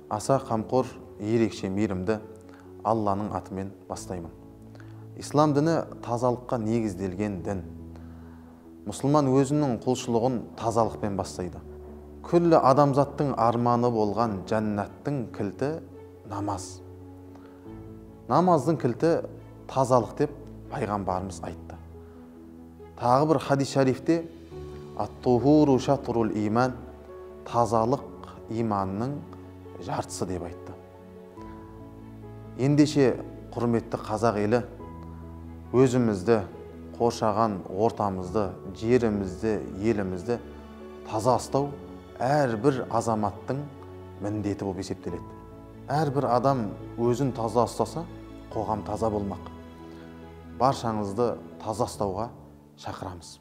Аса қамқор, ерекше мейірімді Алланың атымен бастаймын. Ислам діні тазалыққа негізделген дін. Мұсылман өзінің құлшылығын тазалықпен бастайды. Күллі адамзаттың арманы болған жәннаттың кілті намаз. Намаздың кілті тазалық деп пайғамбарымыз айтты. Тағы бір хадис шарифте ат-тухуру шатрул иман, тазалық иманның жартысы деп айтты. Ендеше, құрметті қазақ елі, өзімізді, қоршаған ортамызды, жерімізді, елімізді таза ұстау әрбір азаматтың міндеті болып есептеледі. Әрбір адам өзін таза ұстаса, қоғам таза болмақ. Баршаңызды таза ұстауға шақырамыз.